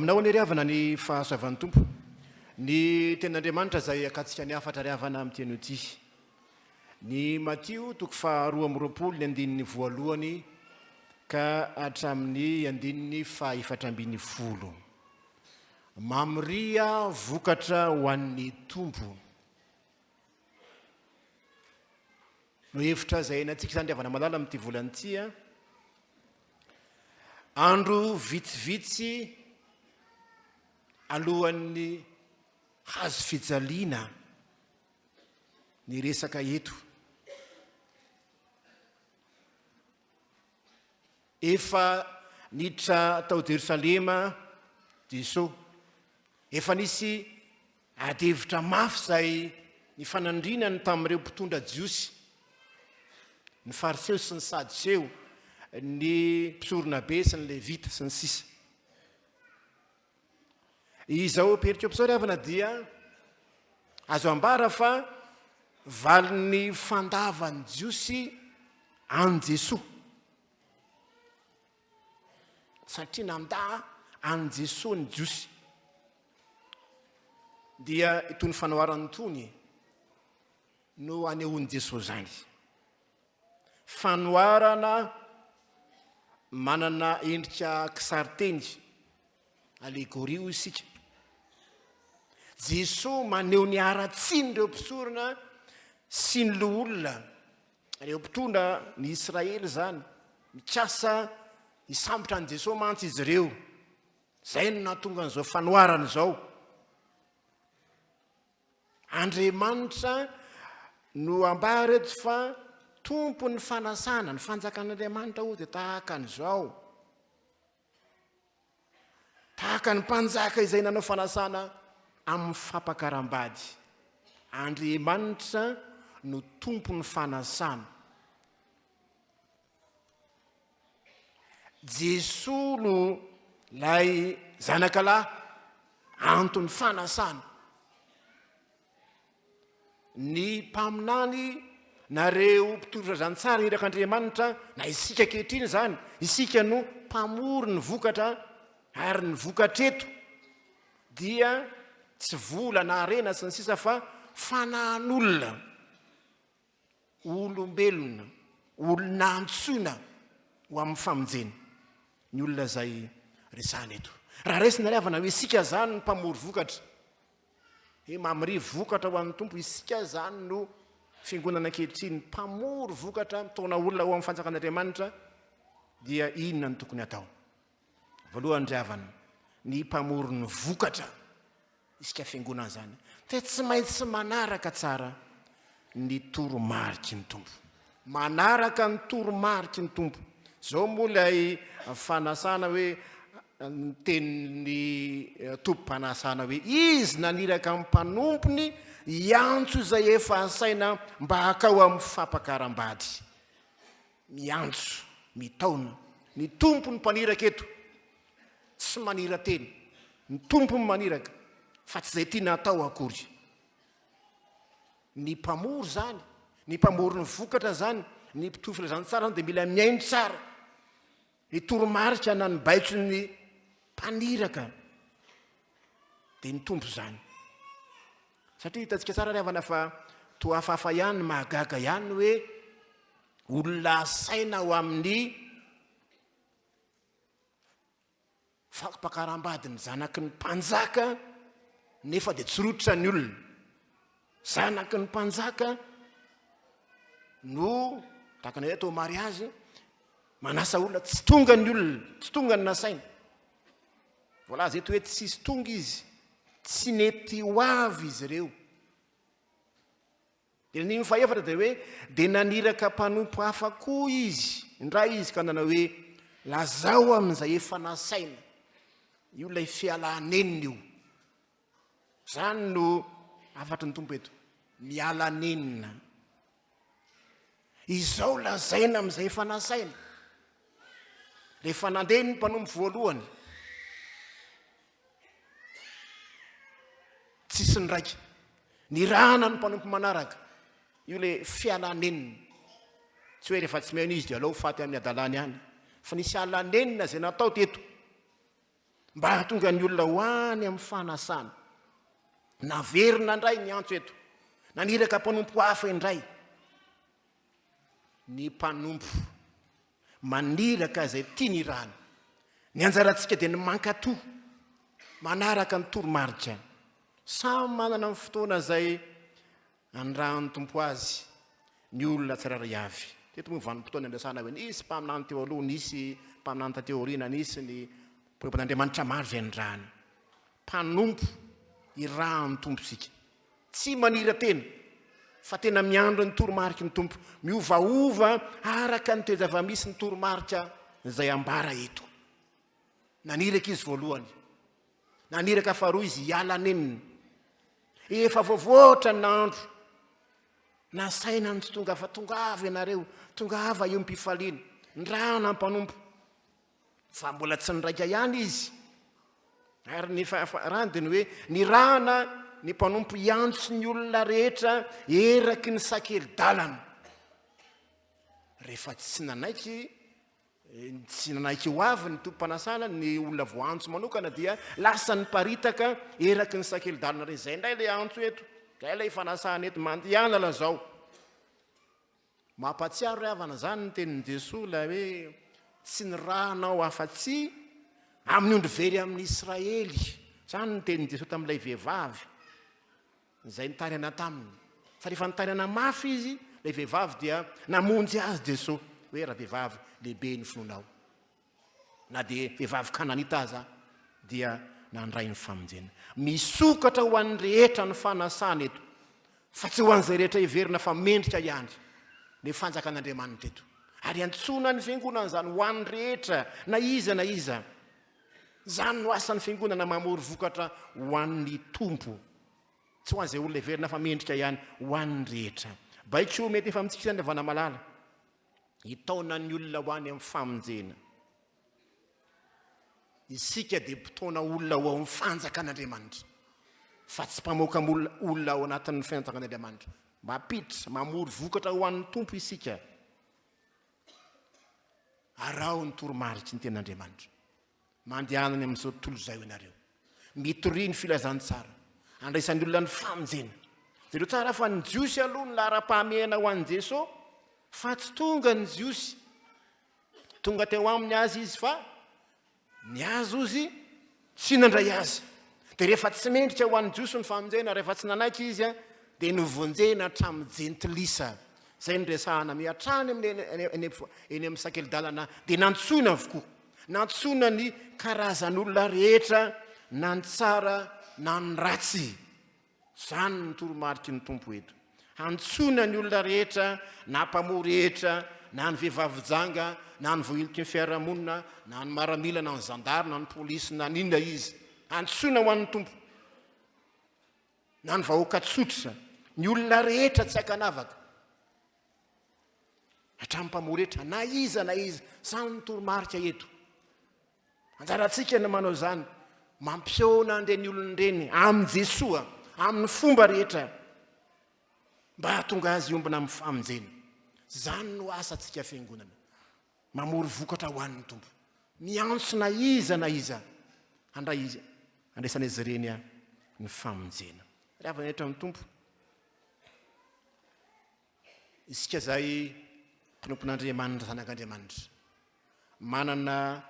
aminao anie ry havana ny fahasoavan'ny Tompo. Ny tenin'Andriamanitra izay akatsika ny hafatra ry havana amin'ity anio ity. Ny Matio toko faha 22 ny andininy voalohany ka hatramin'ny andininy faha 14. Mamoria vokatra ho an'ny Tompo. No hevitra izay iainantsika izany ry havana malala amin'ity volana ity a. Andro vitsivitsy alohan'ny hazo fijaliana ny resaka eto. Efa niditra tao Jerosalema Jesoa. Efa nisy ady hevitra mafy izay nifanandrinany tamin'ireo mpitondra jiosy, ny Fariseo sy ny Sadoseo, ny mpisoronabe sy ny Levita sy ny sisa. Izao perikopa izao ry havana dia azo ambara fa valin'ny fandavan'ny Jiosy an'i Jesoa. Satria nandà an'i Jesoa ny Jiosy. Dia itony fanoharana itony no anehoan'i Jesoa izany. Fanoharana manana endrika kisariteny, allegorie hoy isika. Jesoa maneho ny haratsian'ireo mpisorona sy ny loholona, ireo mpitondra ny Israely izany, mikasa hisambotra an'i Jesoa mantsy izy ireo. Izay no nahatonga an'izao fanoharana izao. Andriamanitra no ambara eto fa Tompon'ny fanasana, ny fanjakan'Andriamanitra hoy dia tahaka an'izao. Tahaka ny mpanjaka izay nanao fanasana amin'ny fampakaram-bady. Andriamanitra no Tompon'ny fanasana. Jesoa no lay zanakalahy anton'ny fanasana. Ny mpaminany na ireo mpitory filazantsara irak'Andriamanitra na isika ankehitriny izany, isika no mpamory ny vokatra ary ny vokatra eto dia tsy vola na harena sy ny sisa fa fanahin'olona. Olombelona, olona antsoina ho amin'ny famonjena, ny olona izay resahana eto. Raha raisina ry havana hoe isika izany ny mpamory vokatra, hoe mamory vokatra ho an'ny Tompo, isika izany no fiangonana ankehitriny mpamory vokatra, mitaona olona ho amin'ny fanjakan'Andriamanitra, dia inona no tokony hatao? Voalohany ry havana, ny mpamory ny vokatra. Isika fiangonana izany dia tsy maintsy manaraka tsara ny toromariky ny Tompo. Manaraka ny toromariky ny Tompo. Izao moa ilay fanasana hoe ny tenin'ny eh, tompom-panasana hoe izy naniraka ny mpanompony hiantso izay efa asaina mba hakao amin'ny fampakaram-bady. Miantso, mitaona. Ny Tompo no mpaniraka eto. Tsy manira-tena. Ny Tompo no maniraka, fa tsy izay tiana hatao akory. Ny mpamory izany, ny mpamory ny vokatra izany, ny mpitory filazantsara izany dia mila mihaino tsara ny toromarika na ny baikon'ny mpaniraka dia ny Tompo izany. Satria hitantsika tsara ry havana fa toa hafahafa ihany, mahagaga ihany hoe olona asaina ho amin'ny Fampakaram-bady ny zanaky ny mpanjaka nefa dia tsy rototra ny olona. Zanaky ny mpanjaka no tahaka ny hoe atao mariazy, manasa olona, tsy tonga ny olona, tsy tonga ny nasaina. Voalaza eto hoe tsisy tonga izy, tsy nety ho avy izy ireo. Dia ny andininy fahefatra dia hoe, Dia naniraka mpanompo hafa koa izy indray izy ka nanao hoe, Lazao amin'izay efa nasaina. Io ilay fialanenina io. Izany no hafatry ny Tompo eto. Miala nenina. Izao lazaina amin'izay efa nasaina. Rehefa nandeha ny mpanompo voalohany, Tsisy niraika. Nirahana ny mpanompo manaraka. Io le fialanenina. Tsy hoe rehefa tsy mihaino izy dia aleo ho faty amin'ny hadalany any. Fa nisy alanenina izay natao teto. Mba hahatonga ny olona ho any amin'ny fanasana. Naverina indray ny antso eto. Naniraka mpanompo hafa indray ny mpanompo. Maniraka izay tiany irahana. Ny anjarantsika dia ny mankatò, manaraka ny toromarika. Samy manana ny fotoana izay anirahan'ny Tompo azy ny olona tsirairay avy. Teto moa vanim-potoana niresahana hoe nisy mpaminany teo aloha, nisy mpaminany taty aoriana, nisy ny mpanompon'Andriamanitra maro izay nirahana. Mpanompo irahan'ny Tompo isika. Tsy manira-tena, fa tena miandry ny toromariky ny Tompo. Miovaova araka ny toe-java-misy ny toromarika izay ambara eto. Naniraka izy voalohany. Naniraka faharoa izy hiala nenina. Efa voavoatra ny andro. Nasaina ny tsy tonga fa tongava ianareo, tongava io mpifaliana. Nirahana mpanompo. Fa mbola tsy niraika ihany izy. Ary ny farany dia ny hoe nirahana ny mpanompo hiantso ny olona rehetra eraky ny sakeli-dalana. Rehefa tsy nanaiky tsy nanaiky ho avy ny tompom-panasana, ny olona voaantso manokana dia lasa niparitaka eraky ny sakeli-dalana re. Izay indray ilay antso eto, izay ilay fanasana eto, mandehana lazao. Mampahatsiaro ry havana izany ny tenin'i Jesoa ilay hoe tsy nirahanao afa-tsy amin'ny ondry very amin'ny Israely. Izany ny tenin'i Jesoa tamin'ilay vehivavy izay nitaraina taminy. Fa rehefa nitaraina mafy izy, ilay vehivavy dia namonjy azy Jesoa hoe ravehivavy lehibe ny finoanao. Na dia vehivavy kananita aza dia nandray ny famonjena. Misokatra ho an'ny rehetra ny fanasana eto, fa tsy ho an'izay rehetra heverina fa mendrika ihany ny fanjakan'Andriamanitra eto. Ary antsoina ny fiangonana izany ho an'ny rehetra, na iza na iza. Izany no asan'ny fiangonana mamory vokatra ho an'ny Tompo. Tsy ho an'izay olona heverina fa mendrika ihany, ho an'ny rehetra. Baiko mety efa amintsika izany ry havana malala. Hitaona ny olona ho any amin'ny famonjena. Isika dia mpitaona olona ho ao amin'ny fanjakan'Andriamanitra, fa tsy mpamoaka olona ao anatin'ny fanjakan'Andriamanitra. Mampiditra, mamory vokatra ho an'ny Tompo isika. Araho ny toromariky ny tenin'Andriamanitra. Mandehana any amin'izao tontolo izao ianareo. Mitoria ny filazantsara. Andraisan'ny olona ny famonjena. Jereo tsara fa ny Jiosy aloha no laharam-pahamehana ho an'i Jesoa, fa tsy tonga ny Jiosy. Tonga teo aminy azy izy fa ny azy ozy tsy nandray azy. Dia rehefa tsy mendrika ho an'ny Jiosy ny famonjena, rehefa tsy nanaiky izy, dia novonjena hatramin'ny jentilisa. Izay no resahana mihatrany amin'ny eny amin'ny sakeli-dalana dia nantsoina avokoa. Nantsoina ny karazan'olona rehetra na ny tsara na ny ratsy. Izany no toromariky ny Tompo eto. Hantsoina ny olona rehetra na mpamory hetra na ny vehivavy janga na ny voahiliky ny fiarahamonina na ny maramila na ny zandary na ny polisy na n'inona izy. Antsoina ho an'ny Tompo. Na ny vahoaka tsotra, ny olona rehetra tsy ankanavaka. Hatramin'ny mpamory hetra, na iza na iza, izany no toromarika eto. Anjarantsika ny manao izany, mampihaona an'ireny olona ireny amin'i Jesoa, amin'ny fomba rehetra, mba hahatonga azy hiombona amin'ny famonjena. Izany no asantsika fiangonana, mamory vokatra ho an'ny Tompo. Miantso na iza na iza handray handraisan'izy ireny ny famonjena. Ry havana rehetra amin'ny Tompo, Isika izay mpanompon'Andriamanitra, zanak'Andriamanitra, manana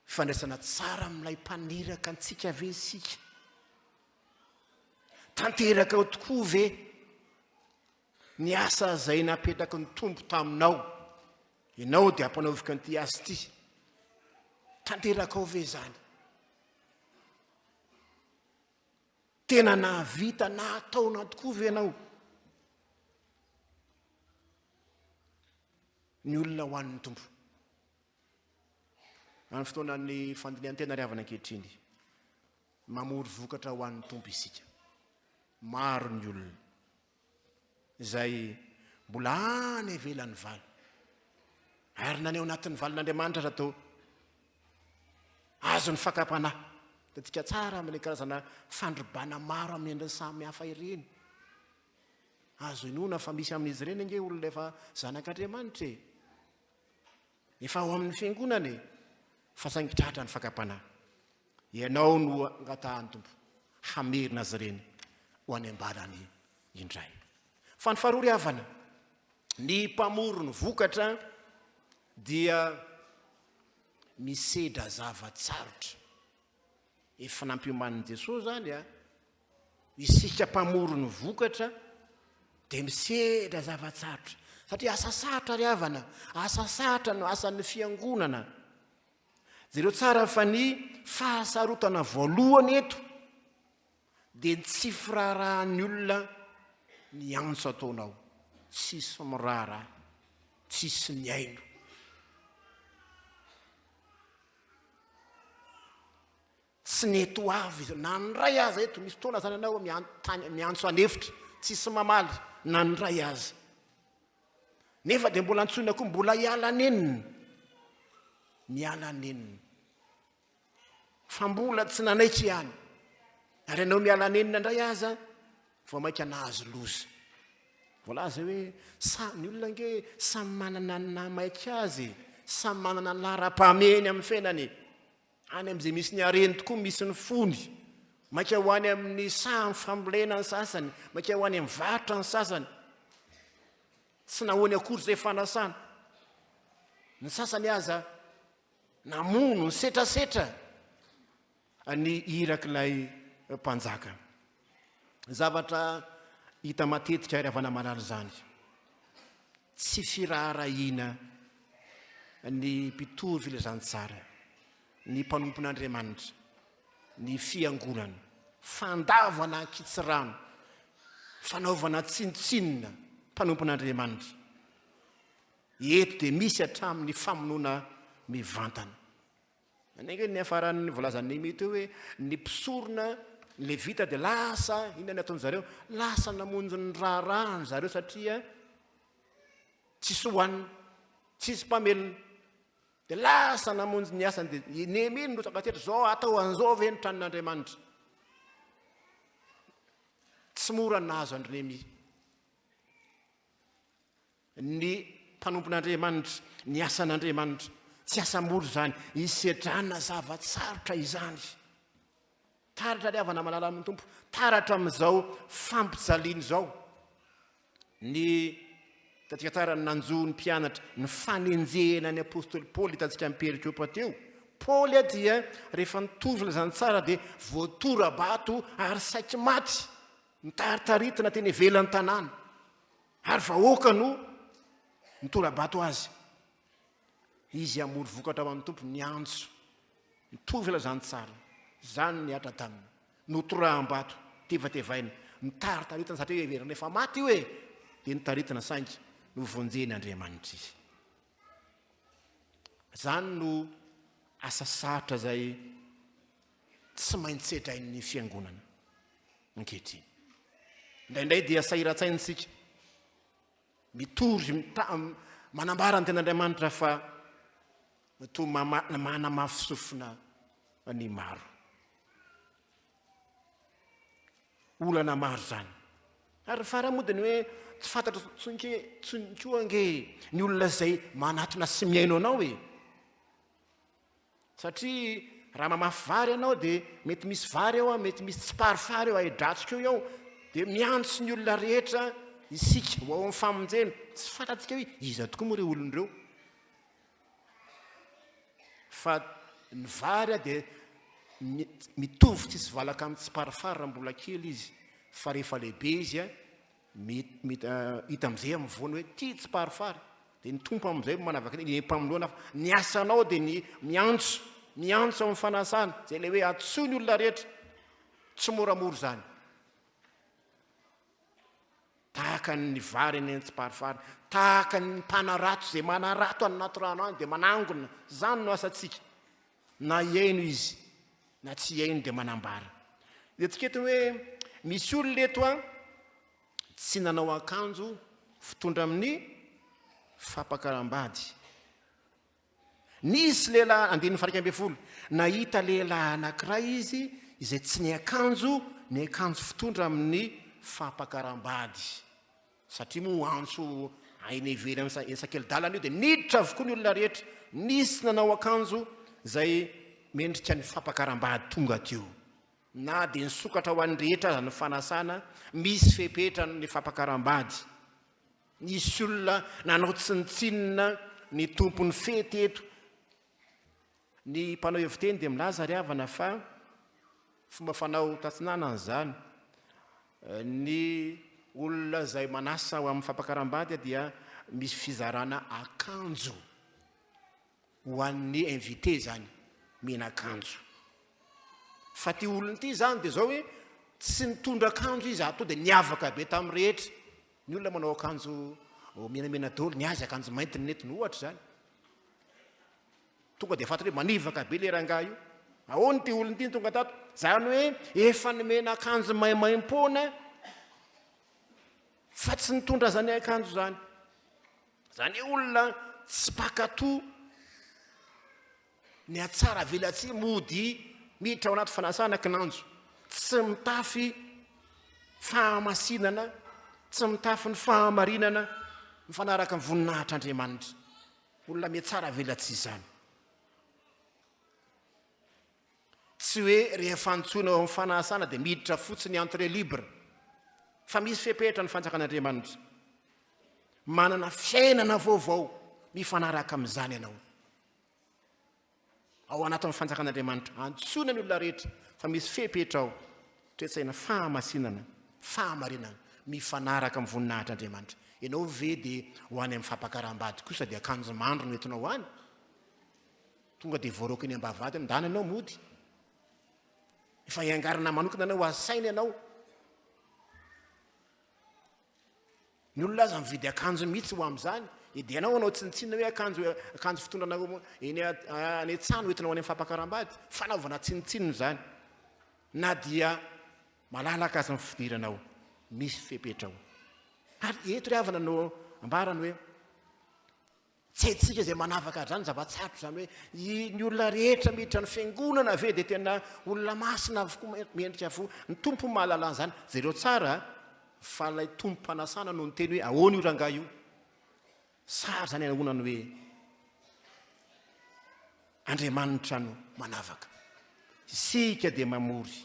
fifandraisana tsara amin'ilay mpaniraka antsika ve isika? Tanteraka ao tokoa ve ny asa izay napetraky ny Tompo taminao? Ianao dia ampanaoviko an'ity asa ity. Tanteraka ao ve izany? Tena nahavita nahataona tokoa ve ianao ny olona ho an'ny Tompo? Amin'ny fotoanan'ny fandinihan-tena ry havana ankehitriny, mamory vokatra ho an'ny Tompo isika. Maro ny olona izay mbola any ivelan'ny vala. Ary na ny ao anatin'ny valin'Andriamanitra aza toa azon'ny fakam-panahy. Hitantsika tsara amin'ilay karazana fandrobana maro amin'ny endriny samy hafa ireny. Azo inoana fa misy amin'izy ireny ange olona efa zanak'Andriamanitra e. Efa ao amin'ny fiangonana e. Fa saingy tratra ny fakam-panahy. Ianao no angatahan'ny Tompo hamerina azy ireny ho any am-balany indray. Fa ny faharoa ry havana, ny mpamory ny vokatra dia misedra zava-tsarotra. Efa nampiomanin'i Jesoa izany a! Isika mpamory ny vokatra dia misedra zava-tsarotra. Satria asa sarotra ry havana, asa sarotra no asan'ny fiangonana. Jereo tsara fa ny fahasarotana voalohany eto dia ny tsy firaharahan'ny olona ny antso ataonao. Tsisy miraharaha, tsisy mihaino. Tsy nety ho avy izy, na ny iray aza eto, misy fotoana zany ianao miantany, miantso an'efitra, tsisy mamaly, na ny iray aza. Nefa dia mbola antsoina koa, mbola hiala nenina. Miala nenina. Fa mbola tsy nanaiky ihany. Ary ianao miala nenina indray aza, vao mainka nahazo loza. Voalaza hoe, sa, ny olona ange samy manana ny nahamaika azy e, samy manana ny laharam-pahamehany amin'ny fiainany e. Any amin'izay misy ny hareny tokoa misy ny fony. Maika ho any amin'ny saha fambolena ny sasany, maika ho any amin'ny varotra ny sasany. Tsy nahoany akory izay fanasana. Ny sasany aza namono, nisetrasetra ny irak'ilay mpanjaka. Zavatra hita matetika ary havana malala izany. Tsy firaharahiana ny mpitory filazantsara, ny mpanompon'Andriamanitra, ny fiangonana, fandavana ankitsirano, fanaovana tsinontsinona mpanompon'Andriamanitra. Eto dia misy hatramin'ny famonoana mivantana. Any ange ny niafaran'ny voalazan'i Nehemia teo hoe ny mpisorona, ny levita dia lasa, inona ny ataon-dry zareo? Lasa namonjy ny raharahany zareo satria tsisy hohanina, tsisy mpamelona. Dia lasa namonjy ny asany dia i Nehemia no nirotsaka teto, zao atao an'izao ve ny tranon'Andriamanitra? Tsy mora ny nahazo an-dry Nehemia. Ny mpanompon'Andriamanitra, ny asan'Andriamanitra. Tsy asa mora izany, isedrana zava-tsarotra izany. Taratra ry havana malala amin'ny Tompo, taratra amin'izao fampijaliana izao. Ny hitantsika tsara ny nanjo ny mpianatra, ny fanenjehana ny apostoly Paoly hitantsika amin'ny perikopa teo. Paoly dia rehefa nitory filazantsara dia voatora-bato ary saiky maty, nitaritaritina teny ivelan'ny tanàna. Ary vahoaka no nitora-bato azy. Izy hamory vokatra ho an'ny Tompo, niantso, nitory filazantsara. Izany no nihatra taminy. Notoraham-bato, tevatevaina, nitaritaritana satria heverina efa maty io e! Dia nitaritina saingy novonjeny Andriamanitra izy. Izany no asa sarotra izay tsy maintsy sedrain'ny fiangonana ankehitriny. Indraindray dia sahiran-tsaina isika mitory, manambara ny tenin'Andriamanitra fa toa manamafy sofina ny maro. Olana maro izany. Ary ny farany moa dia ny hoe tsy fantatra intsony koa ange ny olona izay manatona sy mihaino anao e. Satria raha mamafy vary ianao dia mety misy vary ao, mety misy tsiparifary eo, ahi-dratsy koa eo, dia miantso ny olona rehetra isika ho ao amin'ny famonjena. Tsy fantatsika hoe iza tokoa moa ireo olona ireo. Fa ny vary dia mitovy tsisy valaka amin'ny tsiparifary raha mbola kely izy, fa rehefa lehibe izy Hita amin'izay amin'ny voany hoe tia tsiparifary. Dia ny Tompo amin'izay manavaka ny mpamonoana fa ny asanao dia ny miantso, miantso amin'ny fanasana. Izay ilay hoe antsoy ny olona rehetra. Tsy moramora izany. Tahaka ny vary eny an-tsiparifary, tahaka ny mpanarato izay manarato any anaty rano any dia manangona. Izany no asantsika. Na hihaino izy na tsy hihaino dia manambara. Hitantsika eto hoe misy olona eto an, tsy nanao akanjo fitondra amin'ny fampakaram-bady. Nisy lehilahy, andininy faha 11, nahita lehilahy anankiray izy izay tsy niakanjo ny akanjo fitondra amin'ny fampakaram-bady. Satria moa antso aina ivelany eny sakeli-dalana io dia niditra avokoa ny olona rehetra, nisy nanao akanjo izay Mendrika ny fampakaram-bady tonga teo. Na dia nisokatra ho an'ny rehetra aza ny fanasana, misy fepetra ny fampakaram-bady. Nisy olona nanao tsinontsinona ny tompon'ny fety eto. Ny mpanao heviteny dia milaza ry havana fa fomba fanao tatsinanana izany. Ny olona izay manasa ho amin'ny fampakaram-bady dia misy fizarana akanjo. Ho an'ny invité izany mena akanjo. Fa ty olona ity izany dia zao hoe tsy nitondra akanjo izy ato dia niavaka be tamin'ny rehetra. Ny olona manao akanjo menamena daholo, ny azy akanjo mainty no nentiny ohatra izany. Tonga dia fantatra hoe manivaka be le rangahy io. Ahoana ity olona ity no tonga tato? Izany hoe efa nomena akanjo maimaimpoana fa tsy nitondra izany akanjo izany. Izany hoe olona tsy mpankatò ny hatsara velatsihy mody miditra ao anaty fanasana kinanjo tsy mitafy fahamasinana, tsy mitafy ny fahamarinana mifanaraka amin'ny voninahitr'Andriamanitra. Olona mihatsara velatsihy izany. Tsy hoe rehefa antsoina ao amin'ny fanasana dia miditra fotsiny entrée libre fa misy fepetra ny fanjakan'Andriamanitra. Manana fiainana vaovao mifanaraka amin'izany ianao. Ao anatin'ny fanjakan'Andriamanitra, antsoina ny olona rehetra fa misy fepetra ao, toe-tsaina fahamasinana, fahamarinana mifanaraka amin'ny voninahitr'Andriamanitra. Ianao ve dia ho any amin'ny fampakaram-bady kosa dia akanjo mandry no entinao any? Tonga dia voaroaka eny ambavahady, ndana ianao mody. Efa hiangarana manokana ianao, asaina ianao. Ny olona aza mividy akanjo mihitsy ho amin'izany. E dia ianao hanao tsinontsinona hoe akanjo akanjo fitondrana eny any an-tsaha no entinao any amin'ny fampakaram-bady. Fanaovana tsinontsinona izany. Na dia malalaka aza ny fidiranao, misy fepetra ao. Ary eto ry havana no ambarany hoe Tsy haintsika izay manavaka an'izany, zava-tsarotra izany hoe ny olona rehetra miditra ny fiangonana ve dia tena olona masina avokoa, mendrika avokoa. Ny Tompo mahalala an'izany. Jereo tsara fa ilay tompom-panasana no niteny hoe ahoana io rangahy io. Sary izany anahoana ny hoe Andriamanitra no manavaka. Isika dia mamory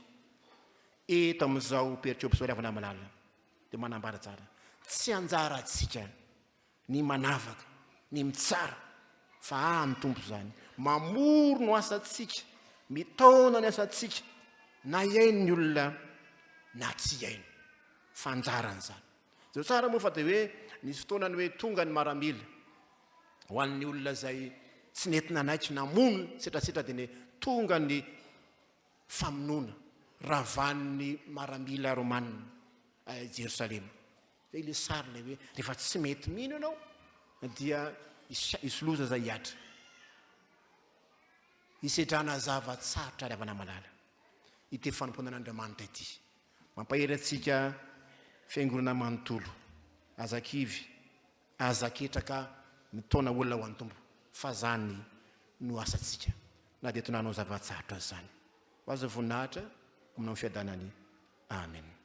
eto amin'izao perikopisoriavana malala dia manambara tsara. Tsy anjarantsika ny manavaka, ny mitsara, fa ahy ny Tompo izany. Mamory no asantsika, mitaona ny asantsika, na hihaino ny olona na tsy hihaino, fa anjarany izany. Jereo tsara moa fa dia hoe nisy fotoana ny hoe tonga ny maramila ho an'ny olona izay tsy nety nanaiky namono setrasetra dia ny tonga ny famonoana ravan'ny maramila romanina Jerosalema. Zay ilay sary ilay hoe rehefa tsy mety mino ianao dia hisy loza izay hihatra. Hisedrana zava-tsarotra ry havana malala ity fanompoana an'Andriamanitra ity. Mampahery antsika fiangonana manontolo. Aza kivy, aza ketraka mitaona olona ho an'ny Tompo fa zany no asantsika na dia tonanao zava-tsarotra aza izany. Ho azy ny voninahitra, aminao ny fiadanany. Amen.